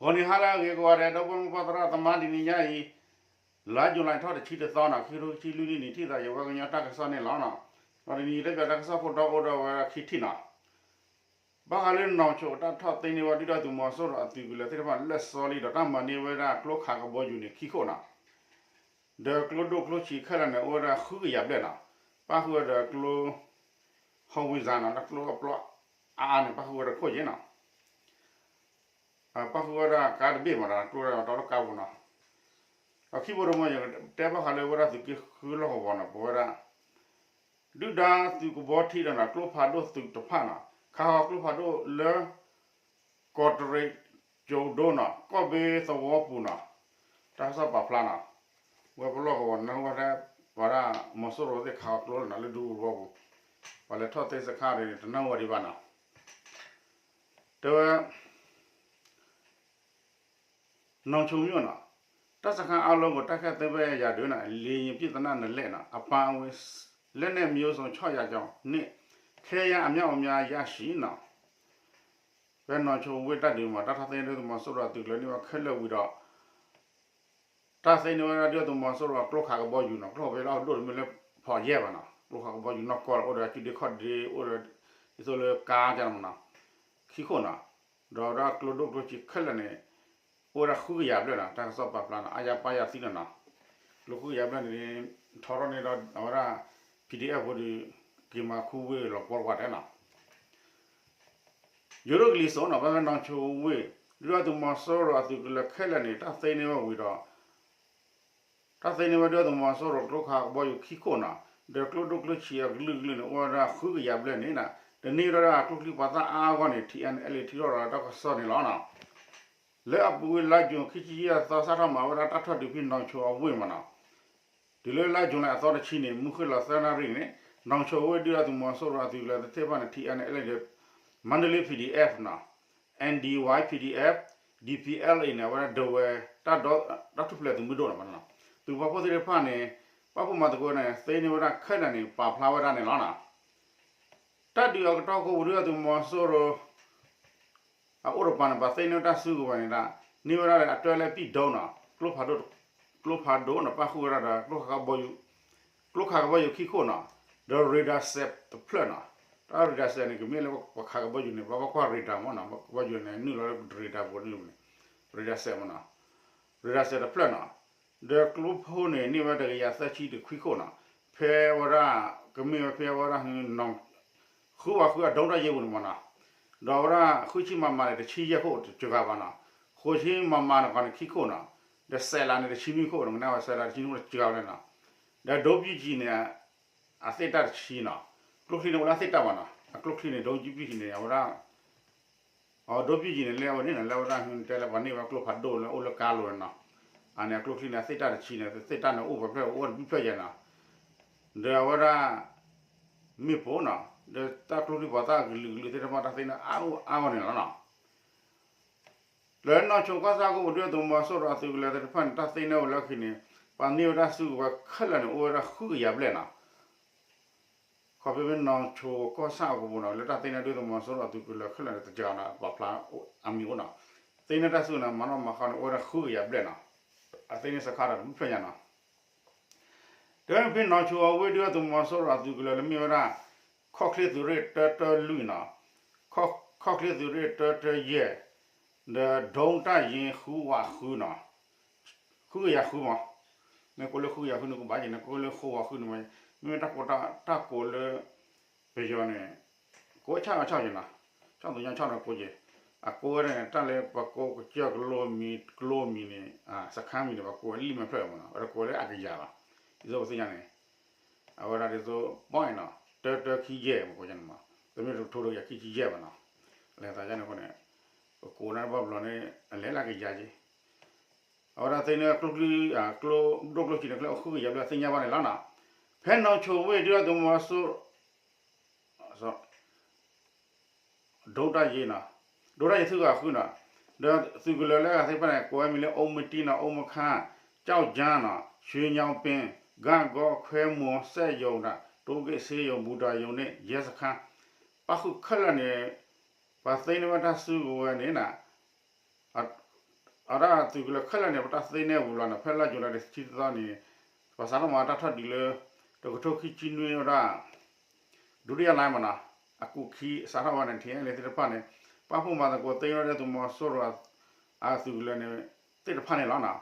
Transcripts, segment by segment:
ဂီၤနံၤဟါလၢအဂ့ၤကိးဂၤဒဲး ဒီပုၢ်ဝဲၢ်မိၢ်ပၢ်သရၣ်သမါ တနံၤညါအံၤ လါယူၤလံထီၣ်တဆံတသီနီၤ ခံကထိခံဆံလွံၢ်နံၣ်န့ၣ် ထံၣ်သးယဝဲကညီတၢ်ကစီၣ်န့ၣ်လီၤနီၤ. ဒီးတနံၤအံၤတၢ်ပၠးတၢ်ကစီၣ်ခိၣ်တီအိၣ်ဒီးဝဲဒၣ်ခံထံၣ်နီၤ. ဘၣ်ဃးလၢနီၢ်ဆိတၢ်ထီၣ်သ့န့ၢ်ဝဲဒုၣ်ဒါသုးမီၤစိရိၤအသုးကလၢၤသ့ၣ်တဖၣ်လၢာ်စီလံဒီး တၢ်မၤန့ၢ်ဝဲဒၣ်ကျိခးကဘီယူၤန့ၣ်ခံခိၣ်နီၤ. ဒီးကျိဒိၣ်ကျိဆံးခဲလၢာ်န့ၣ် အိၣ်ဝဲဒၣ်ဃုကယၤဘျဲၣ်နီၤ. ပၣ်ဃုာ်ဝဲဒီးကျိ ဟီၣ်ဝံစါနီၤ လၢကျိအပျီအါအါန့ၣ် ပၣ်ဃုာ်ဝဲဒီးခိၣ်ယဲၢ်နီၤ. ပၣ်ဃုာ်ဝဲဒၣ်ကါတဘ့ၣ်မးဒီး ကျိဒီးတီလၢကါပူၤနီၤ. ဒီးခံဘိတမံၤ ယကတဲဘၣ်ဃးလၢဝဲဒၣ်သုးက့ဃုလီၢ်ကဝီၤနီၤ ပဝဲဒၣ် ဒုၣ်ဒါသုးကဘီထံဒီးနီၤ ကျိဖးဒိၣ်သုးတဖၣ်နီၤ ခးဃီၤကျိဖးဒိၣ်လၢ ကီးတရံးကၠိၤဒိနီၤ ကီၢ်ဘ့သဝီပူၤနီၤ. တၢ်ကစီၣ်ပာ်ဖျါနီၤ ဝဲပလီၢ်ကဝီၤနၢ်ဟူဝဲဒၣ် ပှၤဒၣ်မီၤစိရိၤသ့ၣ်ခးဃီၤကျိလီၤနီၤ လၢဒူသဝီပူၤ ပှၤလဲၤထီၣ်သ့စခါန့ၣ် တနၢ်ဟူဝဲဒံးဘၣ်နီၤ. တဲဝဲ နောင်ချိုမြို့နီၤ တပ်စခန်းအားလုံးကို တိုက်ခိုက်သိမ်းပိုက်ရာတွင် လေယာဉ်ပစ်သနက်နှစ်လက်နီၤ အပါအဝင် လက်နက်မျိုးစုံ ခြောက်ရာကျော်နှင့် ခဲယမ်းအမြောက်အများ ရရှိနီၤ. ဖဲနီၢ်ဆိဝ့ၢ်တၢ်ဒုးမး တၢ်ထီၣ်သ့န့ၢ်ဒုၣ်ဒါသုးမီၤစိရိၤအသုးကလၢၤန့ၢ်ဝဲခဲလၢာ်ဝံၤဒီး တၢ်သ့န့ၢ်ဝဲဒၣ်ဒုၣ်ဒါသုးမီၤစိရိၤအကျိခးကဘီယူၤနီၤ ကျိခးကဘီယူၤနီၢ်ကီၢ်လီၤ အိၣ်ဒီးအစုဒ့ခီၣ်ဒ့ အိၣ်ဒီးဒ်သိးလၢကါကမနီၤ ခံခိၣ်နီၤ ဒီးဝဲဒၣ်ကျိဒိၣ်ကျိဆံးခဲလၢာ်န့ၣ် အိၣ်ဝဲဒၣ်ဃုကယၤဘျဲၣ်နီၤ တၢ်ကစီၣ်ပာ်ဖျါနီၤ အါယၤပါယၤသံလီၤနီၤ ကျိဃုကယၤဘျဲၣ်န့ၣ် ထီထီၣ်န့ၣ်ဒီးအဝဲဒၣ် PDF ဖိဒီး က့ၤမၤခူဝ့ၢ်လီၤပှီၢ်ပှၤတဲနီၤ ယိၤဒိၣ်ကလံၤစိးနီၤ ဖဲဖဲနီၢ်ဆိဝ့ၢ် ဒုၣ်ဒါသုးမီၤစိရိၤအသုးကလၢၤခဲလၢာ်န့ၣ် တၢ်သ့န့ၢ်ဝဲဝံၤဒီး တၢ်သ့န့ၢ်ဝဲဒုၣ်ဒါသုးမီၤစိရိၤကျိခးကဘီယူၤခံခိၣ်နီၤ ဒီးကျိဒိၣ်ကျိဆံးအကလုာ်ကလုာ်န့ၣ် အိၣ်ဝဲဒၣ်ဃုကယၤဘျဲၣ်န့ၣ်နီၤ တန့ၢ်ဝဲဒၣ်ကျိချံမျိာ်သၣ်အါအါဂီၢ်န့ၣ် ထံၣ်အဲၣ်န့ၣ်အဲၣ်လံ ထံၣ်ထီၣ်ဒီးတၢ်ကစီၣ်န့ၣ်လီၤနီၤ လၢအပူၤကွံာ်လါယူၤခံဆံယဲၢ်သီ စးထီၣ်မၤဝဲဒၣ်တၢ်ထီၣ်ဒုးဖဲနီၢ်ဆိအဝ့ၢ်မးနီၤ တုၤလၢလါယူၤလံအသီတဆံန့ၣ် မုၢ်ဃ့ၢ်လီၤသၢနၣ်ရံၣ်န့ၣ် နီၢ်ဆိဝ့ၢ်ဒုၣ်ဒါသုးမီၤစိရိၤအသုးကလၢၤသ့ၣ်တဖၣ်န့ၣ် ထံၣ်အဲၣ်န့ၣ်အဲၣ်လံဒီး မါတလ့ PDF နီၤ NDY PDF DPLA န့ၣ် အဝဲဒၣ်ဒဝဲ တၢ်ထူၣ်ဖျဲးသုးမုၢ်ဒိၣ်နီၤ သုးပာ်ဖှိၣ်သ့ၣ်တဖၣ်န့ၣ် ပာ်ဖှိၣ်မၤသကိးန့ၣ် သ့န့ၢ်ဝဲဒၣ်ခဲလၢာ်န့ၣ် ပာ်ဖျါဝဲဒၣ်န့ၣ်လီၤနီၤ တၢ်ဒုးအကတီၢ်ကိးပူၤဒုၣ်ဒါသုးမီၤစိရိၤ အအိၣ်တပၤန့ၣ် ပှၤသ့န့ၢ်တၢ်စုကဝဲၤန့ၣ်ဒၣ် န့ၢ်ဝဲဒၣ်လၢအတၢ်လၢပံၣ်ဒိနီၤ ကျိဖးဒိၣ် ကျိဖးဒိၣ်န့ၣ် ပၣ်ဃုာ်ဝဲဒၣ်ဒီး ကျိခးကဘီယူၤခံခိၣ်နီၤ ဒီး radar set တဖျၢၣ်နီၤ တၢ် radar set န့ၣ် ကမ့ၢ်လၢပှၤခးကဘီယူၤန့ၣ် ပှၤဘၣ်ကွၢ် radar မ့ၢ်နီၤ ကဘီယူၤန့ၣ် နုာ်လီၤလၢ radar ပူၤန့ၣ် radar set မ့ၢ်နီၤ radar set တဖျၢၣ်နီၤ ဒီးကျိဖိန့ၣ် န့ၢ်ဝဲတကယၤသၢဆံတခွံခိၣ်နီၤ ဖဲဝဲဒၣ် ကမ့ၢ်ဝဲဖဲဝဲဒၣ် ဃုဝဲဃုအဒိတၢ်ယဲၢ်ပူၤန့ၣ်မ့ၢ်နီၤ ဒီးဝဲဒၣ်ဃုဆံမမန့ၣ် တဆံယဲၢ်ခိၣ်တစှၤဘၣ်နီၤ ဃိးဆံမမန့ၣ်ကီးန့ၣ်ခံခိၣ်နီၤ ဒီးစဲးလးန့ၣ်တဆံနွံခိၣ် နကနၣ်ဝဲစဲးလးတဆံနွံခိၣ်တစှၤဝဲန့ၣ်နီၤ ဒီးဒိပံကံၤန့ၣ် အသ့ၣ်တၢ်တဆံနီၤ ကျိချံန့ၣ်အိၣ်လၢအသ့ၣ်တၢ်ဘၣ်နီၤ အကျိချံန့ၣ် ဒိပံကံၤန့ၣ် အဝဲဒၣ် အဒိပံကံၤန့ၣ် လၢအဝဲန့ၣ်နီၤ လၢအဝဲဒၣ်တဲလၢပှၤန့ၢ်ဝဲကျိဖးဒိၣ်လၢအိၣ်လၢကါလိၤန့ၣ်နီၤ အန့ၣ်အကျိချံန့ၣ် အသ့ၣ်တၢ်တဆံန့ၣ် သ့ၣ်တၢ်န့ၣ်အိၣ်ပှဲၤဖျၢၣ်အိၣ်ဝဲတဘျုးဖျၢၣ်ယဲၢ်နီၤ ဒီးအဝဲဒၣ် မ့ၣ်ပိၢ်နီၤ ဒီးတၢ်ကျိချံပှၤသၣ်ကလုာ်ကလုာ်သ့ၣ်တဖၣ်တၢ်သ့ၣ်န့ၣ်အါအါဂီၢ်န့ၣ်လီၤနီၤ လၢနီၢ်ဆိကီၢ်ဆၣ်အကီၢ်ပူၤ ဒုၣ်ဒါသုးမီၤစိရိၤအသုးကလၢၤသ့ၣ်တဖၣ်န့ၣ် တၢ်သ့န့ၢ်ဝဲလၢခံန့ၣ် ပှၤန့ၢ်ဝဲဒၣ်စုကဝဲၤခဲလၢာ်န့ၣ် အိၣ်ဝဲဒၣ်ဃုကယၤဘျဲၣ်နီၤ ခီဖျိဖဲနီၢ်ဆိကီၢ်ဆၣ်အကီၢ်ပူၤနီၤ လၢတၢ်သ့န့ၢ်ဒုၣ်ဒါသုးမီၤစိရိၤအသုးကလၢၤခဲလၢာ်န့ၣ် တကးနီၤ ပာ်ဖျါအမံၤအိၣ်နီၤ သ့န့ၢ်တၢ်စုကဝဲၤန့ၣ် မၤနီၣ်မၤဃါန့ၣ် အိၣ်ဝဲဒၣ်ဃုကယၤဘျဲၣ်နီၤ အသ့န့ၢ်စခါဒီးတဘျုးဖျၢၣ်ညါနီၤ တဲဝဲဖဲနီၢ်ဆိအဝ့ၢ်ဒုၣ်ဒါသုးမီၤစိရိၤအသုးကလၢၤလၢမ့ၢ်ဝဲဒၣ် ခီၣ်ချ့သုးရ့ၣ်တၢတၢလွံၢ်နီၤ ခီၣ်ချ့သုးရ့ၣ်တၢတၢယဲၢ် ဒီးဒိတၢ်ယ့ၤဃုဝးဃုနီၤ ဃုကယၤဃုမး မ့ၢ်ကိးလၢဃုကယၤဃုန့ၣ် ကဘၣ်ယဲၢ်န့ၣ် ကိးလၢဃုဝးဃုန့ၣ် မ့မ့ၢ်တၢ်ကိးတၢ်ကိးလၢ ပယီၤန့ၣ် ကိးဆၣ်အီၤဆၣ်ယဲၢ်နီၤ ဆၣ်သူညါဆၣ်ဒီးကိးယဲၢ် အကိးဝဲဒၣ်န့ၣ် တၢ်လၢပှၤကိးကစၢၢ်ကလိမံၤ ကလိမံၤန့ၣ် စခါမံၤန့ၣ် ပှၤကိးဝဲလံာ်မဲာ်ဖျၢၣ်မးနီၤ ဝဲတကိးလၢအကယၤဘၣ် ဒ်သိးပသ့ၣ်ညါန့ၣ် အဝဲဒၣ်ဒ်သိး point နီၤ တၢတၢခံယဲၢ်မးကိးညါန့ၣ်မး တမ့ၢ်တကထိဒီးယၤခံဆံယဲၢ်ဘၣ်နီၤ လဲၤသးယါန့ၣ်အဃိန့ၣ် ပကိးန့ၣ်ဘၣ်ဘျီန့ၣ် အလဲၤလၢအကယၤက့ၤ အဝဲဒၣ်သ့ၣ်န့ၣ်ကျိချံ ကျိဒိၣ်ကျိဆံးန့ၣ် ကျဲအိၣ်ဃုကယၤဘျဲၣ်သ့ၣ်ညါဘၣ်န့ၣ်လီၤနီၤ ဖဲနီၢ်ဆိဝ့ၢ်ဒုၣ်ဒါသုးမီၤစိရိၤ ဒိတၢ်ယ့ၤနီၤ ဒိတၢ်ယ့ၤသုးဂၤဃုနီၤ ဒီးသုးကလၢၤလၢအဂၤသ့ၣ်တဖၣ်န့ၣ် ကိးဝဲမံၤလၢ အိၣ်မတံနီၤ အိၣ်မခါ ကၠီၣ်ကၠါနီၤ ရွှေညောင်ပင် ဂန့်ဂေါ ခွဲမွန် စက်ရုံဒီး တိုးဂိတ်ဆေးရုံ ဘူတာရုံန့ၣ် ရဲစခန်း ပၣ်ဃုာ်ခဲလၢာ်န့ၣ် ပှၤသ့န့ၢ်ဝဲတၢ်စုကဝဲၤန့ၣ်နီၤ အဝဲဒၣ်သုးကလၢၤခဲလၢာ်န့ၣ် ပတၢ်သ့န့ၢ်ဝံၤလီၤန့ၣ် ဖဲလါယူၤလံတဆံသီန့ၣ် ပှၤစးထီၣ်မၤတၢ်ထီၣ်ဒုးလၢ တကထိခံဆံနွံဝဲဒၣ် ဒုတိယလှိုင်းမ့ၢ်နီၤ, အကူာ်ခံစးထီၣ်ဝဲန့ၣ် ထံၣ်အဲလ့သ့ၣ်တဖၣ်န့ၣ် ပာ်ဖှိၣ်မၤသကိးသ့ဝဲဒၣ်သုးမီၤစိရိၤ အသုးကလၢၤန့ၣ် သ့ၣ်တဖၣ်န့ၣ်လီၤနီၤ.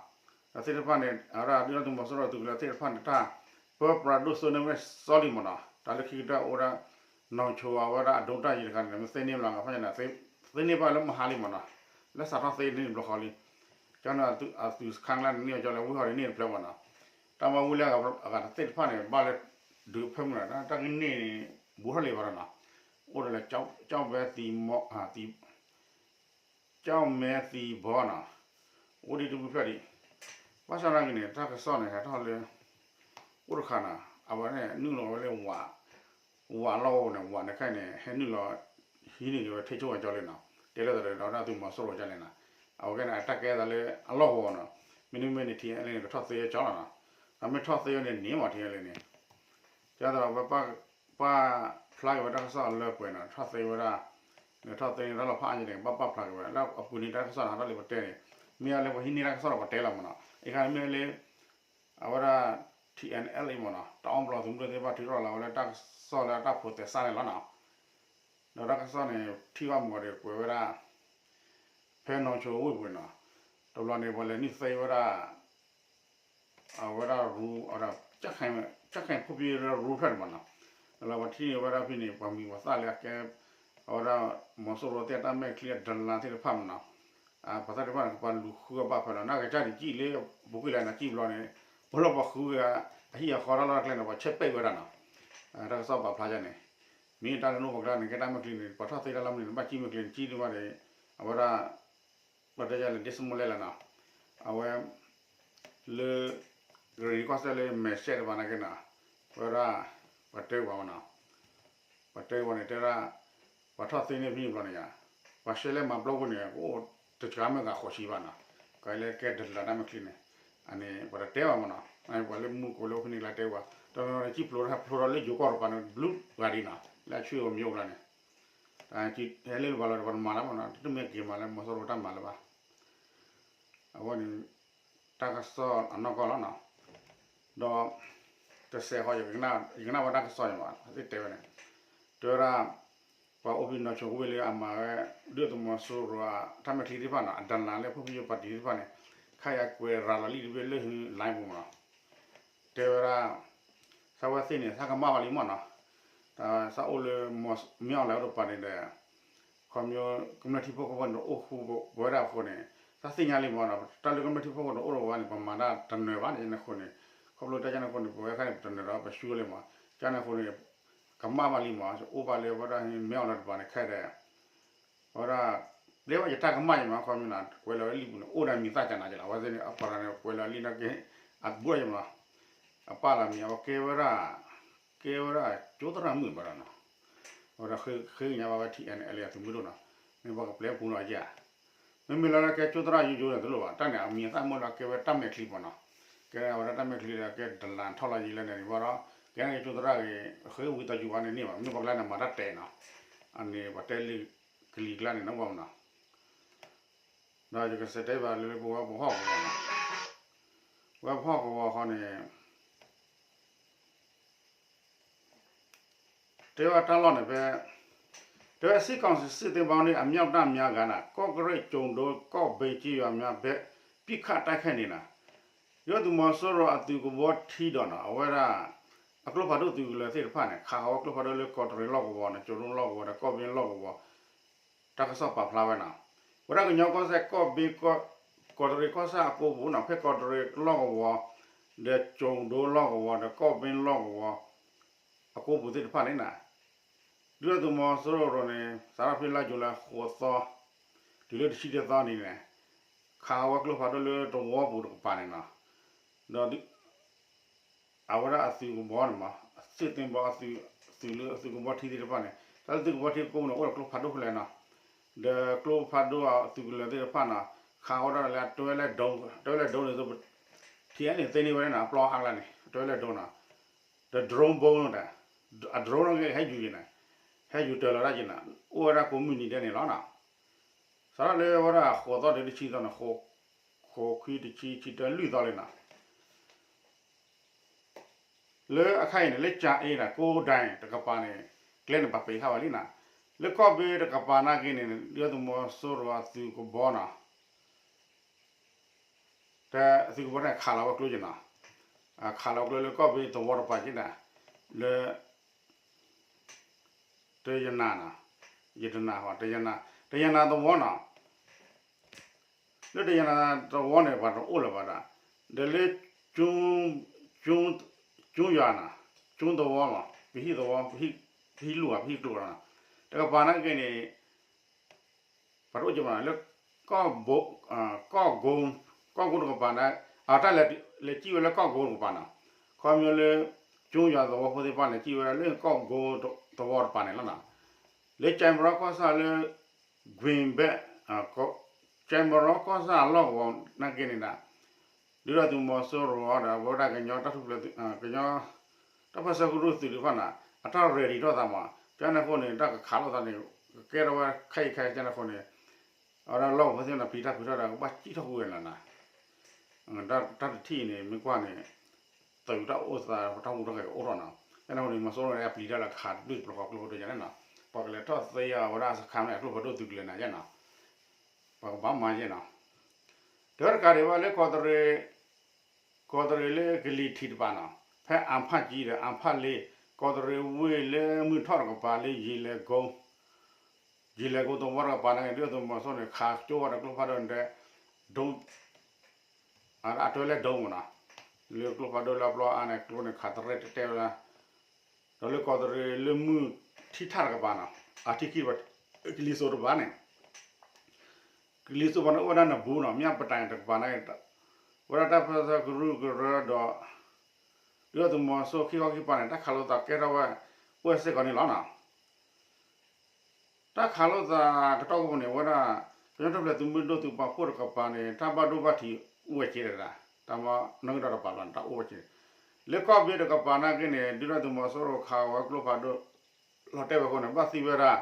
ဒီးသ့ၣ်တဖၣ်န့ၣ် အဝဲဒၣ်ဒုၣ်ဒါသုးမီၤစိရိၤအသုးကလၢၤသ့ၣ်တဖၣ်န့ၣ် တၢ်ပၢပြးဒိၣ်စိန့ၢ်ဝဲစီလံမ့ၢ်နီၤ. တၢ်လၢခံကတၢၢ်အိၣ်ဝဲဒၣ် နီၢ်ဆိအဝဲဒၣ်အဒိတၢ်ယံၤတခါန့ၣ် မ့ၢ်သ့န့ၢ်ဘျီ ဖဲန့ၣ် သ့န့ၢ်ဘၣ်လၢမဟါလံမ့ၢ်နီၤ, လၢစးထီၣ်သ့န့ၢ်တဘျီဃီလံ. ကန့ၣ်အသုးစခါကျါန့ၣ် န့ၢ်ကၠီလၢဝံဟီၣ်န့ၣ် န့ၢ်တဖျၢၣ်မ့ၢ်နီၤ. တၢ်မၤဝံၤလၢအဂၤတသ့ၣ်တဖၣ်န့ၣ် ဘၣ်လၢဒုးဖၢမုၢ်လီၤ တၢ်ကန့ၢ်န့ၣ် ဘူးထီၣ်လံဘၣ်ဒီးနီၤ, အိၣ်ဒီးလၢ ကၠီၣ်မဲသံ ကၠီၣ်မဲသံဘီနီၤ, အိၣ်ဒံးတဘျုးဖျၢၣ်ဒံး. ဘၣ်ဆၣ်သနာ်က့န့ၣ် တၢ်ကစီၣ်န့ၣ် ဟဲထီၣ်လၢ အိၣ်တခါနီၤ အဝဲန့ၣ်နုာ်လီၤဝဲလၢ ဝးလီၢ်အိၣ်န့ၣ် ဝးန့ၣ်ခဲအံၤန့ၣ် ဟဲနုာ်လီၤ ဟံးန့ၢ်က့ၤဝဲ ထိန်းချုပ် ကၠီလံနီၤ, တဲလၢတၢ်ဒီးဒုၣ်ဒါသုးမီၤစိရိၤကၠီလံနီၤ. အဝဲကဲန့ၣ် အတၢ်ကဲသးလၢအလီၢ်ကဝီၤနီၤ, မ့တမ့ၢ်န့ၣ် ထံၣ်အဲလ့န့ၣ် ကထီၣ်သ့ဝဲကၠီလီၤနီၤ. အမ့ၢ်ထီၣ်သ့ဝဲန့ၣ်န့ၣ်မ့ၢ် ထံၣ်အဲလ့န့ၣ် ကဲသးဒီး ပပာ်ဖျါက့ၤဝဲတၢ်ကစီၣ်လၢပှဲၤနီၤ, ထီၣ်သ့ဝဲဒၣ် ထီၣ်သ့န့ၣ် တၢ်လီၤဖးအါန့ၣ် ပဘၣ်ပာ်ဖျါက့ၤဝဲ လၢအပူၤန့ၣ်တၢ်ကစီၣ်န့ၣ် ဟးထီၣ်လံပတဲန့ၣ်, မ့ၢ်အလၢပှၤဟံးန့ၢ်တၢ်ကစီၣ်ဒီးပတဲလီၤမ့ၢ်နီၤ. အခါန့ၣ်မ့ၢ်လၢ အဝဲဒၣ် ထံၣ်အဲလ့မ့ၢ်နီၤ တၢ်အီၣ်ဘျီသုးမုၢ်ဒိၣ်သ့ၣ်တဖၣ်ထုးထီၣ်လီၤဝဲလၢတၢ်ကစီၣ်လၢအတၢ်ဖိးသဲစးန့ၣ်လီၤနီၤ. ဒီးတၢ်ကစီၣ်န့ၣ် ထံၣ်ဘၣ်မ့ၢ်ဒီးကွဲးဝဲဒၣ် ဖဲနီၢ်ဆိဝ့ၢ်ပူၤနီၤ, တဘျီန့ၣ် ပှၤလဲၤနုာ်သ့ဝဲဒၣ် အဝဲဒၣ်ရူ အဝဲဒၣ် ကြံ့ခိုင် ကြံ့ခိုင်ဖွံ့ဖြိုးရေးရူဖျၢၣ်န့ၣ်မ့ၢ်နီၤ, လၢပှၤထံၣ်န့ၢ်ဝဲဒၣ်ဖဲန့ၣ် ပှၤမံၤပှၤသၣ်လၢအကဲ အဝဲဒၣ် မီၤစိရိၤသ့ၣ်အတၢ်မဲာ်ချံအဒလါသ့ၣ်တဖၣ်မ့ၢ်နီၤ, ပှၤသၣ်သ့ၣ်တဖၣ်န့ၣ် ကပှၤလူၤဃုအီၣ်ဘၣ်ဖဲလီၤ နာ်က့တၢ်ဒံးကံၣ်လၢ ပူၤကွံာ်လၢနကံၣ်ဘျီန့ၣ် ပလီၢ်ပှၤဃုဂၤ အဟံၣ်အဃီတၢ်လီၢ်တၢ်ကျဲန့ၣ် ပှၤဆဲးပဲာ်ဝဲဒၣ်နီၤ, တၢ်ကစီၣ်ပာ်ဖျါယါန့ၣ် မ့ၢ်တၢ်တနီၤပှၤကျါန့ၣ် ကဲတၢ်မဲာ်ချံန့ၣ် ပှၤထီၣ်သ့တၢ်လီၢ်မနုၤန့ၣ် ဘၣ်ကံၣ်မဲာ်ချံန့ၣ် ကံၣ်ဒံးဘၣ်ဒီး အဝဲဒၣ် ပတဲယါလၢ ဒ့စမူလဲလၢနီၤ, အဝဲ လၢ ကရ့ၣ်နံၤကီၢ်စဲၣ်လၢမဲာ်ဆှဲတဖၣ်နာ်က့နီၤ, ဝဲဒၣ် ပှၤတဲပှၤမ့ၢ်နီၤ, ပှၤတဲပှၤန့ၣ်တဲဒၣ် ပှၤထီၣ်သ့န့ၢ်ဖဲန့ၣ်ဘျီန့ၣ်ယါ, ပှၤရှဲလဲၣ်မၤပျီပူၤန့ၣ် ကအိၣ်တကးမ့ၢ်ဂၤဃိးဆံဘၣ်နီၤ, ကလၢကဲဒလါတၢ်မဲာ်ချံန့ၣ်, အန့ၣ် ပှၤတတဲဘၣ်မ့ၢ်နီၤ, ပှၤလၢမူကိးလၢအိၣ်ဖဲန့ၣ်ကျါတဲပှၤ, တနီၤနီၤန့ၣ် ကံၣ်ဖျိထီၣ်ဖျိထီၣ်လၢယိၤကီၢ်တပၤန့ၣ် ဘျုးဂၤဒံးနီၤ, လၢအဆွေအမျိုးကျါန့ၣ် ဟဲလၢပှၤလီၤဒီးပှၤတမၤလၢမ့ၢ်နီၤ, တမ့ၢ်က့ၤမၤလၢမီၤစိရိၤတၢ်မၤလၢၤဘၣ်. အဝဲန့ၣ် တၢ်ကစီၣ်အနီၢ်ကီၢ်လီၤနီၤ, ဒီး တစဲးဃီ ယကနၣ်ဝဲတၢ်ကစီၣ်န့ၣ်ဘၣ် သ့ၣ်တဲဝဲန့ၣ်, တဲဝဲဒၣ် ပှၤအိၣ်ဖဲနီၢ်ဆိကဝ့ၢ်လၢအမၤဝဲ ဒုၣ်ဒါသုးမီၤစိရိၤ တၢ်မဲာ်ချံသ့ၣ်တဖၣ်နီၤ အဒလါလၢ ဖူဖယိပၣ်တံၣ်သ့ၣ်တဖၣ်န့ၣ် ခဲအံၤအကွဲးရၤလီၤလံတဘ့ၣ်လၢ line ပူၤမ့ၢ်နီၤ, တဲဝဲဒၣ် သးဝဲသ့ၣ်န့ၣ် သးကမၣ်ဘၣ်လံမ့ၢ်နီၤ, သးအိၣ်လၢ မ့ၢ်အီၤလဲၤအိၣ်တပၤန့ၣ်ဒီး ခီဖျိ ကမျၢၢ်ထံဖိကီၢ်ဖိန့ၣ် အိၣ်ဃူပဝဲဒၣ်အဃိန့ၣ် သးသ့ၣ်ညါလံမ့ၢ်နီၤ, တၢ်လၢကမျၢၢ်ထံဖိကီၢ်ဖိန့ၣ် အိၣ်ဒီးဝဲန့ၣ် ပမၤတၢ်တနၢၤဘၣ်န့ၣ်အဃိန့ၣ်, ခီဖျိတၢ်ယါန့ၣ်အဃိန့ၣ် ပဝဲခါန့ၣ် ပတနၢၤဒီးပဆူလံမ့ၢ်, ကန့ၣ်အဃိန့ၣ် ကမၣ်ဘၣ်လံမ့ၢ် အိၣ်ဘၣ်လၢဝဲဒၣ် မ့ၢ်အီၤလဲၤတပၤန့ၣ်ခဲဒီး အဝဲဒၣ် တဲဝဲယတၢ်ကမၣ်ယမ့ၢ် ခီမ့ၢ်နီၤ ကွဲးလီၤဝဲလံာ်ပူၤန့ၣ် အိၣ်ဒီးမံၤသၣ်ကနၤက့လီၤ အဝဲသ့ၣ်န့ၣ် အပှၤန့ၣ် ကွဲးလီၤလံာ်နာ်က့ အဘူးယမ့ၢ် အပာ်လီၤမံၤ အဝဲကဲဝဲဒၣ် ကဲဝဲဒၣ်ကၠိသရၣ်မုၣ်ဘၣ်ဒီးနီၤ, အဝဲဒၣ်ဃ့ကညးဘၣ်ဝဲ ထံၣ်အဲလ့ အသုးမုၢ်ဒိၣ်နီၤ, မ့ၢ်ပှၤကပျဲပူၤနီၤယါ, မ့မ့ၢ်လၢကဲကၠိသရၣ်ယိယိန့ၣ်တလိၣ်ဘၣ် တၢ်န့ၣ် အမံၤသၣ်မ့ၢ်လၢကဲဝဲတၢ်မဲာ်ချံပှၤနီၤ, ကဲဝဲဒၣ်တၢ်မဲာ်ချံဒီးကဲဒလါထီၣ်လီၤယံၤလၢန့ၣ်ဘၣ်ဒီး ကဲကၠိသရၣ်ဂ့ၤ ဃ့ဝံသးစူၤဝဲန့ၣ်န့ၣ်ဘၣ် မ့ၢ်ပှၤကလၢန့ၣ်မၤတၢ်တဲာ်နီၤ, အန့ၣ်ပှၤတဲလံာ်ကလံၤကျါန့ၣ်နီၤဘၣ်မနီၤ ဒီးယကစံးတဲဘၣ်လၢပဝဲပဟီၣ်ကဝီၤနီၤ, ပဝဲပဟီၣ်ကဝီၤဃီန့ၣ် တဲဝဲတၢ်လီၢ်န့ၣ်ဖဲ တဲဝဲ စစ်ကောင်စီစစ်သင်္ဘောနှင့် အမြောက်တပ်များက ကော့ကရိတ် ကျိုဒို ကော့ဘိန်းကျေးရွာများဘက် ပစ်ခတ်တိုက်ခိုက်နေတယ်နီၤ, ဒုၣ်ဒါသုးမီၤစိရိၤအသုးကဘီထံဒီးနီၤ အဝဲဒၣ် အကျိဖးဒိၣ်သုးကလၢၤသ့ၣ်တဖၣ်န့ၣ် ခးဃီၤဝဲကျိဖးဒိၣ်လၢကီးတရံးလီၢ်ကဝီၤန့ၣ် ကျိဒိၣ်လီၢ်ကဝီၤဒီး ကီၢ်ဘ့ၣ်လီၢ်ကဝီၤ တၢ်ကစီၣ်ပာ်ဖျါဝဲနီၤ, ဝဲဒၣ်ကညီကီၢ်စဲၣ် ကီးဘ့ၣ် ကီးတရံးကီၢ်ဆၣ်အကိပူၤနီၤ ဖဲကီးတရံးလီၢ်ကဝီၤ ဒီးကျိဒိၣ်လီၢ်ကဝီၤ ဒီးကီၢ်ဘ့ၣ်လီၢ်ကဝီၤ အကိပူၤသ့ၣ်တဖၣ်န့ၣ်နီၤ, ဒုၣ်ဒါသုးမီၤစိရိၤန့ၣ် စးထီၣ်ဖဲလါယူၤလံဃိးသီ တုၤလၢတဆံတသီန့ၣ်န့ၣ် ခးဃီၤဝဲကျိဖးဒိၣ်လၢတဝီပူၤတကပၤန့ၣ်နီၤ, ဒီး အဝဲဒၣ်အသုးကဘီန့ၣ်မး စစ်သင်္ဘော အသုးလၢအသုးကဘီထံသ့ၣ်တဖၣ်န့ၣ် တၢ်လၢသုးကဘီထံကိးပူၤန့ၣ် အိၣ်ဒီးကျိဖးဒိၣ်ဖဲလဲၣ်နီၤ, ဒီးကျိဖးဒိၣ်အသုးကလၢၤသ့ၣ်တဖၣ်နီၤ ခးဃီၤဝဲဒၣ်လၢအတဝဲလဲၣ်ဒိ တဝဲလဲၣ်ဒိန့ၣ် ထံအဲန့ၣ်သ့န့ၢ်ဝဲဒၣ်နီၤ အပျီအါကျါန့ၣ် အတဝဲလဲၣ်ဒိနီၤ, ဒီး drone bomb နီၤ အ drone နီၤက့ဟဲယူၤက့ၤန့ၣ် ဟဲယူၤတၢၤလီၤတၢ်က့ၤန့ၣ် အိၣ်ဝဲဒၣ်ကိးမုၢ်နံၤဒဲးန့ၣ်လီၤနီၤ, စးထီၣ်လၢဝဲဒၣ်ဃိးသီတုၤတဆံသီန့ၣ် ဃိး ဃိးခွံတဆံ ဆံတၢလွံၢ်သီလံနီၤ. လၢအခါအံၤန့ၣ် လၢကၠၤအ့ဒီး ကိးဒဲးတကပၤန့ၣ် ကျဲန့ၣ်ပာ်ပ့ၤဃာ်ဝဲလံနီၤ. လၢကီၢ်ဘ့တကပၤနာ်က့န့ၣ် ဒုၣ်ဒါသုးမီၤစိရိၤအသုးကဘီနီၤ, တသုးကဘီန့ၣ် ခးလီၤဝဲကျိက့ၤနီၤ, ခးလီၤဝဲကျိလၢကီၢ်ဘ့သဝီတပၤက့ၤနီၤ, လၢ တယနၤနီၤ, ယတနၤဃီ တယနၤ, တယနၤသဝီနီၤ, လၢတယနၤသဝီန့ၣ် ပှၤတအိၣ်လၢၤဘၣ်ဒီး, ဒီးလၢ ကၠူယၤနီၤ, ကၠူသဝီမး ပဟံၣ်သဝီ, ပဟံၣ်လူၢ်ဧါ ပဟံၣ်ကျိနီၤ, တကပၤနာ်က့န့ၣ် ပှၤတအိၣ်က့ၤဘၣ်နီၤ, လၢ ကီၢ်ကိ ကီၢ်ကိတကပၤန့ၣ် အတၢ်လဲၤစံၣ်ဝဲလၢကီၢ်ကိတကပၤနီၤ, ခီဖျိလၢ ကၠူယၤသဝီဖိသ့ၣ်တဖၣ်န့ၣ် စံၣ်ဝဲလၢကီၢ်ကိသဝီတပၤန့ၣ်လီၤနီၤ, လၢကၠဲမရီကီၢ်ဆၣ်လၢ ကွ့ၤဘဲၣ် ကၠဲမရီကီၢ်ဆၣ်အလီၢ်ကဝီၤနာ်က့န့ၣ်ဒီး ဒုၣ်ဒါသုးမီၤစိရိၤဒီး အဝဲဒၣ်ကညီတၢ်ထူၣ်ဖျဲး ကညီ တၢ်ပၢၢ်ဆၢကရူၢ်သုးတဖၣ်န့ၣ် အတၢ် ready ထီၣ်သးမး, ကန့ၣ်အဃိန့ၣ် တၢ်ကခးလိာ်သးန့ၣ် ကကဲထီၣ်ဝဲခဲအံၤခဲအံၤ ကန့ၣ်အဃိန့ၣ် အဝဲဒၣ်လီၢ်ကဝီၤဖိသ့ၣ်န့ၣ် ပျံၤတၢ်ဖုးထီၣ်ဒီး ကဘၣ်စံၣ်ထီၣ်ကွံာ်ဝဲလီၤနီၤ, တၢ်တထံၣ်အံၤန့ၣ် မ့ၢ်ကွၢ်န့ၣ် သုးတၢ်အိၣ်သး တၢ်ဟူးတၢ်ဂဲၤအိၣ်ထီၣ်နီၤ, ကန့ၣ်အဃိန့ၣ် မီၤစိရိၤန့ၣ် အပျံၤတၢ်လၢခးတဘျုးတပျီၤဃီကျိဖိတယါန့ၣ်နီၤ, ပှၤကလဲၤထီၣ်သ့အဝဲဒၣ်စခါန့ၣ် အကျိဖးဒိၣ်သုးကလၢၤန့ၣ်ယါနီၤ, ပှၤကဘၣ်မၤယါနီၤ, တဝဲတကးဒံးဘၣ်လၢကီးတရံး ကီးတရံးလၢကလံၤထံးတပၤနီၤ, ဖဲအၣ်ဖၣ်ကၠံဒီးအၣ်ဖၣ်လ့ ကီးတရံးဝ့ၢ်လၢမုၢ်ထီၣ်တကပၤလၢယံၤလဲၤကိ ယံၤလဲၤကိသဝီတကပၤန့ၣ် ဒုၣ်ဒါသုးမီၤစိရိၤန့ၣ် ခးကၠိဝဲဒီးကျိဖးဒိၣ်န့ၣ် ဒိ အတၢ်လၢဒိမးနီၤ, လၢကျိဖးဒိၣ်လၢအပျီအါန့ၣ် ကျိန့ၣ်ခးတရဲၣ်တတဲဝဲဒၣ်, ဒီးလၢကီးတရံးလၢမုၢ်ထံထၣ်တကပၤနီၤ, အထံခံ ကလံၤစိးတကပၤန့ၣ် ကလံၤစိးပၤန့ၣ်အိၣ်ဝဲဒၣ်နဘူးနီၤ, မၠၣ်ပတၢ်တကပၤန့ၣ် ဝဲဒၣ်တၢ်ပၢၢ်ဆၢကရူၢ်ကရၢဒီး ဒုၣ်ဒါသုးမီၤစိရိၤခံခီခံပၤန့ၣ် တၢ်ခးလိာ်သးကဲထီၣ်ဝဲ အိၣ်ဝဲစ့ၢ်ကီးန့ၣ်လီၤနီၤ. တၢ်ခးလိာ်သးကတီၢ်ခိၣ်န့ၣ် အဝဲဒၣ် ကညီထူၣ်ဖျဲးသုးမုၢ်ဒိၣ်သုးပာ်ဖှိၣ်တကပၤန့ၣ် တၢ်ဘၣ်ဒိဘၣ်ထံးအိၣ်ဝဲက့ၤတဒၣ်, တၢ်မၤနၢၤကဒီးတပၤလီၤန့ၣ် တၢ်အိၣ်ဝဲက့ၤ, လၢကီးဘ့တကပၤနာ်က့န့ၣ် ဒုၣ်ဒါသုးမီၤစိရိၤခးဝဲကျိဖးဒိၣ် လီၤတဲာ်ဝဲအဃိန့ၣ် ဘၣ်သံဝဲဒၣ်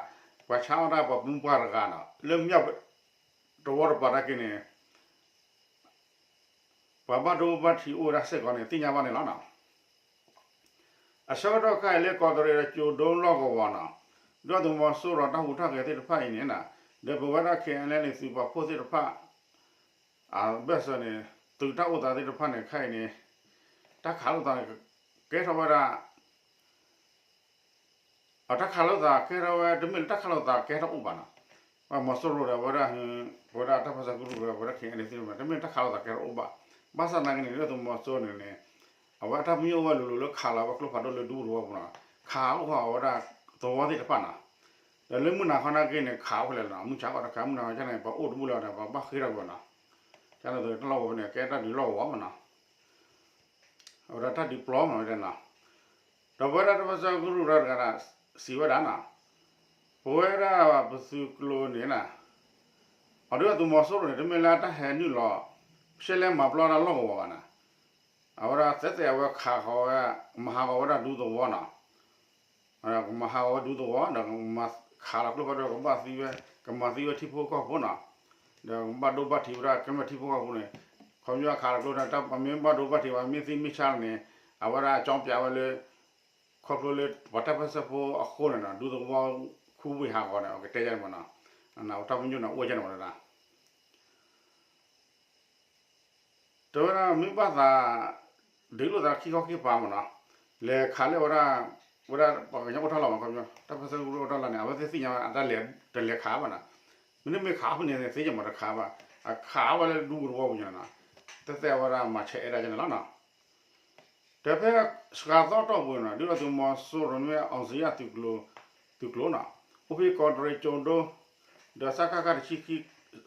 ပှၤဆါအီၣ်တၢ်ပှၤမုၢ်ပှၢ်တဂၤနီၤ, လၢမၠၣ်သဝီတကပၤနာ်က့န့ၣ် ပှၤဘၣ်ဒိဘၣ်ထံးအိၣ်ဝဲဒၣ်စ့ၢ်ကီးန့ၣ် သ့ၣ်ညါဘၣ်န့ၣ်လီၤနီၤ. အဆၢကတီၢ်ခဲအံၤလၢကီးတရံးဒီးကၠိၤဒိလီၢ်ကဝီၤနီၤ, ဒုၣ်ဒါသုးမီၤစိရိၤတၢ်ဟူးတၢ်ဂဲၤသ့ၣ်တဖၣ်အံၤန့ၣ်နီၤ, ဒီးပဝဲဒၣ် ခဲအံၤအလ့ၣ် သုးပာ်ဖှိၣ်သ့ၣ်တဖၣ် အဘၢၣ်စၢၤန့ၣ် သုးတၢ်အိၣ်သးသ့ၣ်တဖၣ်န့ၣ် ခဲအံၤန့ၣ် တၢ်ခးလိာ်သးန့ၣ် ကဲထီၣ်ဝဲဒၣ် အတၢ်ခးလိာ်သးကဲထီၣ်ဝဲ တမ့ၢ်လၢတၢ်ခးလိာ်သးကဲထီၣ်အိၣ်ဘၣ်နီၤ, မီၤစိရိၤဒီးဝဲဒၣ် ပဝဲဒၣ်တၢ်ပၢၢ်ဆၢကရူၢ်ကရၢ ပဝဲဒၣ် ခဲအံၤအလ့ၣ် သ့ၣ်တဖၣ် တမ့ၢ်လၢတၢ်ခးလိာ်သးကဲထီၣ်အိၣ်ဘၣ်, ဘၣ်ဆၣ်သနာ်က့န့ၣ် ဒုၣ်ဒါသုးမီၤစိရိၤန့ၣ်န့ၣ် အဝဲအတၢ်ပညိၣ်အိၣ်ဝဲလိၤလိၤလၢခးလီၤဝဲကျိဖးဒိၣ်လၢဒူသဝီပူၤနီၤ, ခးအိၣ်ဃီအဝဲဒၣ်သဝီသ့ၣ်တဖၣ်နီၤ, ဒီးလၢမုၢ်နၤခီနာ်က့န့ၣ် ခးအိၣ်ဖဲလဲၣ်နီၤ, မုၢ်ဆါခီတခါ မုၢ်နၤခီန့ၣ် ပှၤအိၣ်တဘူၣ်လၢၤဒီး ပှၤဘၣ်ဃ့ထီၣ်ကွံာ်နီၤ, ကန့ၣ်သိးတၢ်လီၢ်ကဝီၤဖဲန့ၣ် ကဲတၢ်ဒုးလီၢ်ကဝီၤမးနီၤ အဝဲဒၣ်တၢ်ဒုးပျီမးဝဲဒၣ်နီၤ, ဒီးပဝဲဒၣ်တၢ်ပၢၢ်ဆၢကရူၢ်ကရၢတဂၤဒီး စံးဝဲဒၣ်နီၤ, ပဝဲဒၣ်ပသုးကျိၤန့ၣ်နီၤ, အဒုၣ်ဒါသုးမီၤစိရိၤန့ၣ် တမ့ၢ်လၢအတၢ်ဟဲနုာ်လီၤ ရှဲလဲမၤပျီတၢ်လီၢ်ကဝီၤဘၣ်နီၤ, အဝဲဒၣ်သဲးသဲးအဝဲခးဃီၤဝဲ ကမၤဟးဂီၤဝဲဒၣ်ဒူသဝီနီၤ ကမၤဟးဂီၤဝဲဒူသဝီ ဒီးကမၤခးလီၤကျိဖးဒိၣ် ကဘၣ်သံဝဲ ကမၤသံဝဲထံဖိကီၢ်ဖိနီၤ, ဒီးကဘၣ်ဒိဘၣ်ထံးဝဲဒၣ် ကမျၢၢ်ထံဖိကီၢ်ဖိန့ၣ်, ခီဖျိအခးလီၤကျိဖးဒိၣ် တၢ်ပမ့ၢ်ဘၣ်ဒိဘၣ်ထံးဝဲ မ့ၢ်သံမ့ၢ်ဆါန့ၣ် အဝဲဒၣ်ကၠီပျးဝဲလၢ ခီဖျိလၢပှၤတၢ်ပၢၢ်ဆၢဖိအဃိန့ၣ်နီၤ ဒူသဝီခူဝ့ၢ်ဟးဂီၤန့ၣ် အကတဲယါန့ၣ်မးနီၤ, အတၢ်ပညိၣ်န့ၣ် အိၣ်ယါန့ၣ်မးနီၤ တဲဝဲဒၣ်မ့ၢ်ဘၣ်သး ဒုးလိာ်သးခံခီခံကပၤမးနီၤ, လဲၤခးလၢဝဲဒၣ် ဝဲဒၣ်ပှၤကညီအိၣ်တၢ်လီၢ်မး ခီဖျိ တၢ်ပၢၢ်ဆၢကရူၢ်အိၣ်တၢ်လီၢ်န့ၣ် အဝဲသ့ၣ်သ့ၣ်ညါဝဲအတၢ်လဲၤ တလဲၤခးဘၣ်နီၤ, မ့တမ့ၢ်ခးဖဲန့ၣ်သ့ၣ်ညါမးတခးဘၣ်, အခးဝဲလၢဒူသဝီပူၤညါနီၤ, တသ့ၣ်ညါဝဲဒၣ်မၤဆဲးအဲၣ်ဒၣ်ကန့ၣ်လီၤနီၤ ဒီးဖဲစှၤသီတီၢ်ပူၤန့ၣ်နီၤ ဒုၣ်ဒါသုးမီၤစိရိၤန့ၣ် အောင်ဇေယျ သုးကျိၤနီၤ, အိၣ်ဖဲကီးတရံးကၠိၤဒိ ဒီးစကခ တဆံခံ စုဒုၣ်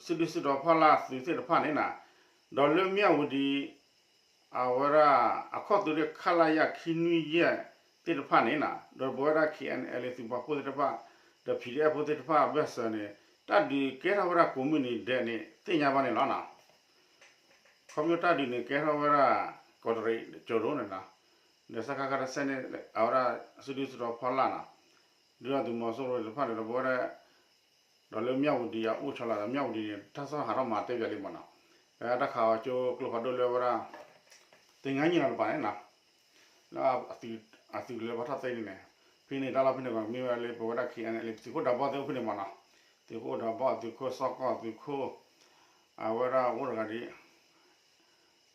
စုတီၤဖီလာ်သုးသ့ၣ်တဖၣ်န့ၣ်နီၤ, ဒီးလၢမၠၣ်ဝတံၤ အဝဲဒၣ် အခီၣ်သုးရ့ၣ် ခလရ ခံနွံယဲၢ်သ့ၣ်တဖၣ်န့ၣ်နီၤ, ဒီးပဝဲဒၣ် ခဲအံၤအလ့ၣ် သုးပာ်ဖှိၣ်သ့ၣ်တဖၣ် ဒီး PDF ဖိသ့ၣ်တဖၣ်အဘၢၣ်စၢၤန့ၣ် တၢ်ဒုးကဲထီၣ်ဝဲဒၣ်ကိးမုၢ်နံၤဒဲးန့ၣ် သ့ၣ်ညါဘၣ်န့ၣ်လီၤနီၤ. ခီဖျိတၢ်ဒုးန့ၣ်ကဲထီၣ်ဝဲဒၣ် ကီးတရံးကၠိၤဒိန့ၣ်နီၤ, ဒီးစကခ တဆယ်နှစ် အဝဲဒၣ် စုဒုၣ်စုတီၤဖီလာ်နီၤ, ဒုၣ်ဒါသုးမီၤစိရိၤတဖၣ်န့ၣ်ဒီးပဝဲဒၣ် ဒီးလၢမၠၣ်ဝတံၤအအိၣ်ဆီလီၤဒီး မၠၣ်ဝတံၤန့ၣ် တၢ်စၢ်ဟးထီၣ်မၤတဲပၠးလံမးနီၤ, တၢ်ခးအီၤကၠိကျိဖးဒိၣ်လၢဝဲဒၣ် သ့ၣ်ငါညံၣ်လီၤတပၤန့ၣ်နီၤ, လၢအသုးကလၢၤဘၣ်ထီၣ်သ့န့ၣ်န့ၣ်, ဖဲန့ၣ်တၢ်လီၢ်ဖဲန့ၣ်ကီး မ့ၢ်ဝဲလၢပဝဲဒၣ် ခ့ၣ်အဲၣ်အဲၣ်လ် သုးခိၣ်ဒးဘီၣ်သ့ၣ်အိၣ်ဖဲန့ၣ်မးနီၤ, သုးခိၣ်ဒးဘီၣ် သုးခိၣ်စီၤကီၢ် သုးခိၣ် အဝဲဒၣ်အိၣ်တဂၤဒ် ဘံၣ်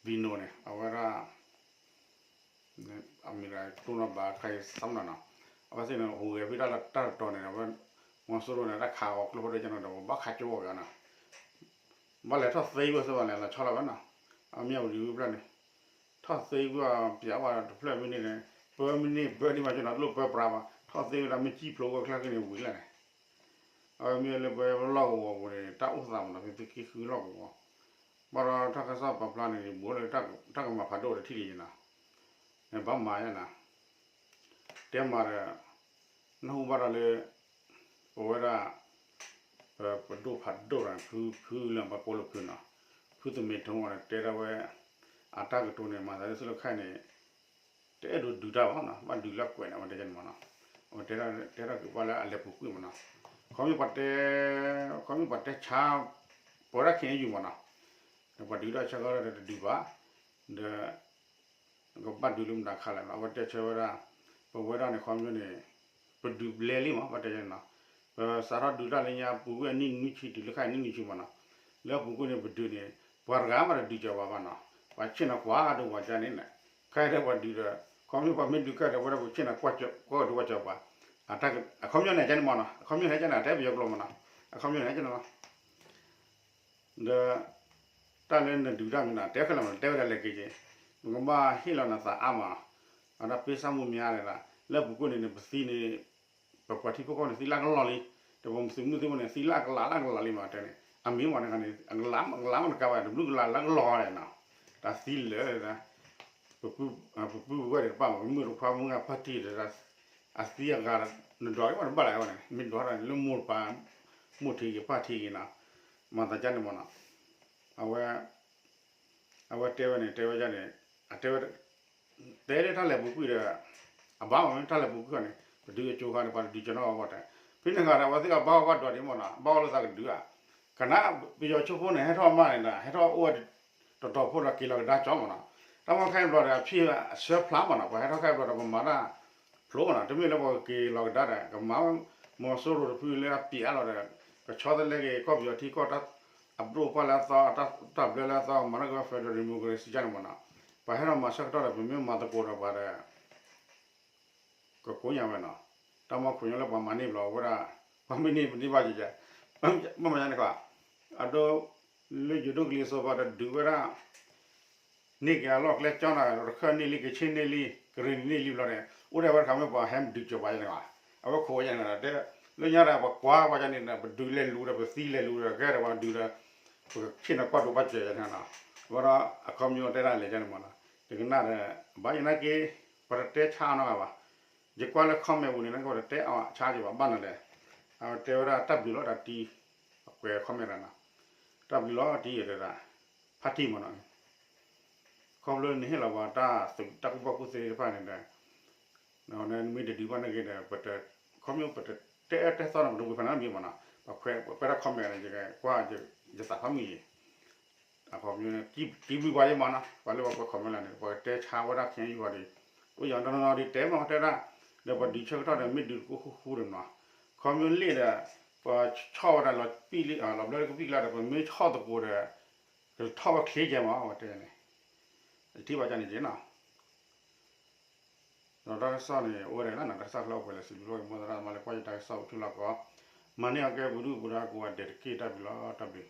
နိၣ်န့ၣ် အဝဲဒၣ် အမံၤဒၣ်တိၢ်နီၣ်ဘၣ်ခါအံၤသးမနီၤနီၤ, အဝဲသ့ၣ်န့ၣ် ဟူးဂဲၤဖဲတၢ်တတီၤန့ၣ် အဝဲ မီၤစိရိၤန့ၣ် တၢ်ခးအီၤကျိဖးဒိၣ်ကန့ၣ်ဒီး ပဘၣ်ခးကၠိအီၤက့ၤနီၤ, ဘၣ်လဲၤထီၣ်သ့ဝဲစ့ၢ်ဘၣ်လဲၣ် လီၤဆီလီၤဝဲနီၤ, အမ့ၢ်ဝံၤဒံးဝံၤဖျၢၣ်န့ၣ် ထီၣ်သ့ဝဲပၠးဝဲတဖျၢၣ်မ့ၢ်န့ၣ်န့ၣ် ပၢမ့ၢ်န့ၣ် ပၢဒံးမးကနီၤ တလိၣ်ပၢပြးဘၣ် ထီၣ်သ့ဝဲဒၣ် မ့ၢ်စံၣ်ဖျိဝဲချၢက့ၤန့ၣ်ဝံၤလၢ်န့ၣ် အဝဲမ့ၢ်လၢပဝဲလီၢ်ကဝီၤပူၤန့ၣ် တၢ်အိၣ်သးမနီၤ ဖဲသုးက့ဃုလီၢ်ကဝီၤ, ဘၣ်ဒီးတၢ်ကစီၣ်ပာ်ဖျါန့ၣ် ဘူးလၢတၢ်ကမၤဖးဒိၣ်တထံၣ်ဒ်နီၤ, ဘၣ်မၤယဲနီၤ, တဲမၤဒီး နၢ်ဟူဘၣ်ဒီးလၢ ပဝဲဒၣ် ပဒိၣ်ဖးဒိၣ်ဒီး ဖုဖုလၢပှၤကိးလၢဖုနီၤ, ဖုသမ့ၢ်ထိၣ်န့ၣ် တဲဒၣ်ဝဲ အတၢ်ကတိၤန့ၣ် မၤသးဒ်သိးလၢခဲအံၤန့ၣ် တအဲၣ်ဒိးဒုးတၢ်ဘၣ်နီၤ, ဘၣ်ဒုးလၢကွဲးန့ၣ် အဝဲတဲန့ၣ်မနီၤ, အဝဲတဲဒၣ် တဲဒၣ်က့ၤပှၤလၢအလဲၤပူၤကွံာ်မနီၤ, ခီမ့ၢ်ပှၤတဲ ခီမ့ၢ်ပှၤတဲဆါ ပဝဲဒၣ်ခဲအံၤယူၢ်မနီၤ, ဒီးပှၤဒုးတၢ်ဆၢကတီၢ်ဒီးတဒုးဘၣ်, ဒီး ကဘၣ်ဒုးလၢမတၤခါလဲၣ်နီၤ, အဝဲတဲဆၢဝဲဒၣ် ပဝဲဒၣ်န့ၣ် ခီမ့ၢ်န့ၣ် ပဒုးဘျဲလံမး ဘၣ်တဲန့ၣ်နီၤ, ပစးထီၣ်ဒုးတၢ်လၢညါပူၤကွံာ်အနံၣ်နွံဆံတုၤလၢခဲအံၤနံၣ်နွံဆံမနီၤ, လၢအပူၤကွံာ်န့ၣ် ပဒုးန့ၣ် ပှၤတဂၤမးတဒုးကၢၤပှၤဘၣ်နီၤ, ပှၤဆ့ၣ်နီၤကွၢ်ဒိပှၤကါန့ၣ်န့ၣ်, ခဲအံၤဒီးပှၤဒုးဒီး ခီမ့ၢ်ပှၤမ့ၢ်ဒုးကၢ်ဒီး ပဝဲဒၣ်ပဆ့ၣ်နီၤကွၢ်ဒိပှၤကၢၤပှၤ, အခီပညီန့ၣ်ကန့ၣ်မနီၤ, အခီပညီန့ၣ်ကန့ၣ် တဲပယီၤကျိာ်မနီၤ, အခီပညီန့ၣ်ကန့ၣ်လီၤ ဒီး တၢ်လၢနဒုးတၢ်မနုၤ တဲခဲလၢာ်မနီၤ တဲဝဲဒၣ်လဲၤက့ၤက့ၤ, နကဘၣ်ဟ့ၣ်လီၤနသးအါမး, အဝဲဒၣ်ပ့ၢ်စၢ်မူမၠါဒၣ်, လၢပူၤကွံာ်န့ၣ်န့ၣ် ပသံန့ၣ် ပပှၤထံဖိကီၢ်ဖိန့ၣ် သံလၢကလီၤလံ, ဒီးပသုးမုၢ်သံၣ်ဘိန့ၣ် သံလၢကလးလၢကလးလံမးတဲန့ၣ် အမ့ၢ်မးန့ၣ်န့ၣ် အကလးမးကလးမးတကးဘၣ် တဘျုးကလးလၢကလီၤန့ၣ်နီၤ, တၢ်သံလၢာ် ပပုၢ်ပဝဲၢ်တကပၤမး ပမုၢ်တခွါမုၢ်ဂၤဖါတံၢ်ဒီး အသံအဂၤ နဒွးက့ၤမးတဘၣ်လၢၤဝဲန့ၣ် မ့ၢ်ဒွးထီၣ်န့ၣ် လၢမိၢ်တပၤ မိၢ်ထံးက့ၤပၢ်ထံးက့ၤနီၤ, မၤသးဒ်န့ၣ်မးနီၤ, အဝဲ အဝဲတဲဝဲန့ၣ် တဲဝဲဒ်န့ၣ် အတဲဝဲ တဲလၢတၢ်လဲၤပူၤကွံာ်ဒီး အဘၣ်မးမ့ၢ်တၢ်လဲၤပူၤကွံာ်အီၤန့ၣ် ပဒုးအကၠိခါန့ၣ် ပှၤတဒုးကၠီနီၣ်အီၤဘၣ်တဲ, ဖဲန့ၣ်ဃီဒီး အဝဲသ့ၣ်အဘၣ်အီၣ်ဘၣ်ဒွးဒံးမးနီၤ အဘၣ်အီၣ်လၢသးကဒုးဧါ, ကနၣ် ပယီၤဆိဖိန့ၣ် ဟဲထီၣ်မးန့ၣ်ဒီး ဟဲထီၣ်အိၣ်ဝဲ တတီၤဖိဒီးက့ၤလီၤကဒါကၠီမးနီၤ, တၢ်မ့ၢ်ခဲအံၤဘျီဒီး အဖံၣ်အဆၢဖျါမးနီၤ ပှၤဟဲထီၣ်ခဲအံၤဘျီဒီး ပမၤတၢ်ဖျိမးနီၤ တမ့ၢ်လၢပှၤကက့ၤလီၤကဒါဒီး ကမၤ မီၤစိရိၤတဖုလၢအပျဲးအါလီၤဒီး ကဆီတလဲက့ၤ ကီၢ်ပယီၤထံကီၢ် အဒိၣ်ပှၢ်လၢအသီ တၢ်ဘျၢလၢအသီ မၤထီၣ်က့ၤဝဲ federal democracy ကန့ၣ်မးနီၤ, ပှၤဟဲထီၣ်မၤဆၢကတီၢ်ဒီး ပမ့ၢ်မၤသကိးဒီးပှၤဒီး ကကိးညါဝဲနီၤ, တၢ်မီခိၣ်ညီလၢပှၤမၤန့ၢ်ဘျီဝဲဒၣ် ပှၤမ့ၢ်န့ၢ်ပန့ၢ်ဘၣ်ယဲယဲ, ဘၣ်မၤညါန့ၣ်ခီ, အဒိ လၢယိၤဒိၣ်ကလံၤစိးပှၤတဒုးဝဲဒၣ် န့ၢ်က့ၤအလီၢ်ကျဲကၠီနီၤ ရခၢၣ်န့ၢ်လံ ကဆ့ၣ်န့ၢ်လံ ကရ့ၣ်နံၤန့ၢ်လံဘျီန့ၣ် အိၣ်ဒၣ်ဝဲတခါမ့ၢ်ပှၤဟဲဒုးကၠီၤပှၤယဲန့ၣ်လီၤ, အဝဲခိးဝဲယဲန့ၣ်လီၤ တဲ လၢညါဒီးပကွၢ်ပှၤယဲန့ၣ်ဒီး ပဒုးလဲၤလူၤဒီး ပသံလဲၤလူၤဒီး ကဲဒီးပှၤဒုးဒီး ပဆ့ၣ်နီၤကွၢ်ဒိးဘၣ်စၢၤယဲန့ၣ်လီၤ, အဝဲဒီးအခီပညီတဲဒၣ်လဲၤယဲန့ၣ်မးနီၤ, တကနၣ်ဒီး ဘၣ်ယဲနာ်က့ ပတတဲဆါနီတဂၤဘၣ်, ယကွၢ်လၢ comment ပူၤန့ၣ် နာ်က့ပတတဲအီၤဆါယဘၣ် ဘၣ်နီၤလဲၣ်, အဝဲတဲဝဲဒၣ်တၢ်ဘျုးလီၤတၢ်တံ အကွဲး comment တဂၤနီၤ, တၢ်ဘျုးလီၤတံယဲတဂၤ ဖါတံၢ်မးနီၤ, ခီဖျိနဟ့ၣ်လီၤပှၤတၢ်သုးတၢ်ကူၣ်ဘၣ်ကူၣ်သ့တဖၣ်န့ၣ်ဒီး နမ့ၢ်တဒုးဘၣ်နာ်က့ဒီး ပတ ခီဖျိပတတဲအၢတဲသီန့ၣ် ပတဝံၤဖးနါမ့ၢ်မးနီၤ, ပခွဲးပတၢ် comment န့ၣ် ယကကွၢ် ယသးဖးမုၢ်ယံၤ အခီပညီန့ၣ် တံဘျုးပှၤယဲမးနီၤ, ပှၤလၢပှၤကွဲး comment လၢန့ၣ် ပှၤကတဲဆါဝဲဒၣ်ခဲအံၤယွၤဒီး အိၣ်ယၤတနီၤနီၤဒ်တဲမးတဲဒၣ်, ဒီးပှၤဒုးဆၢကတီၢ်ဒီး မ့ၢ်ဒုးတကိၢ်ဃူဃူဒီးနီၤ, ခီပညီလံဒီး ပဆီၣ်ဝဲဒၣ်လီၤပံၣ်လံ လီၤဘျၢလၢကပံၣ်ကျါဒီး ပမ့ၢ်ဆီၣ်သကိးဒီး ကထီၣ်ဝဲချ့ကဲမး ပှၤတဲန့ၣ်, ယထံၣ်ဘၣ်ကန့ၣ်က့နီၤ ဒီးတၢ်ကစီၣ်န့ၣ် အိၣ်ဝဲဒၣ်လၢနီၤ တၢ်ကစီၣ်ကျိၤပှဲၤလၢစံးဘျုးဘၣ်က့ၤ မိၢ်သရၣ်သမါလၢကွၢ်ယတၢ်ကစီၣ်အိၣ်ဆူၣ်လီၢ်ကီး, မၤန့ၢ်အီၤကဲပူၤဒုၣ်ပူၤဒါကိးဂၤဒဲးတက့ၢ် တၢ်ဘျုးလီၤ တၢ်ဘျုး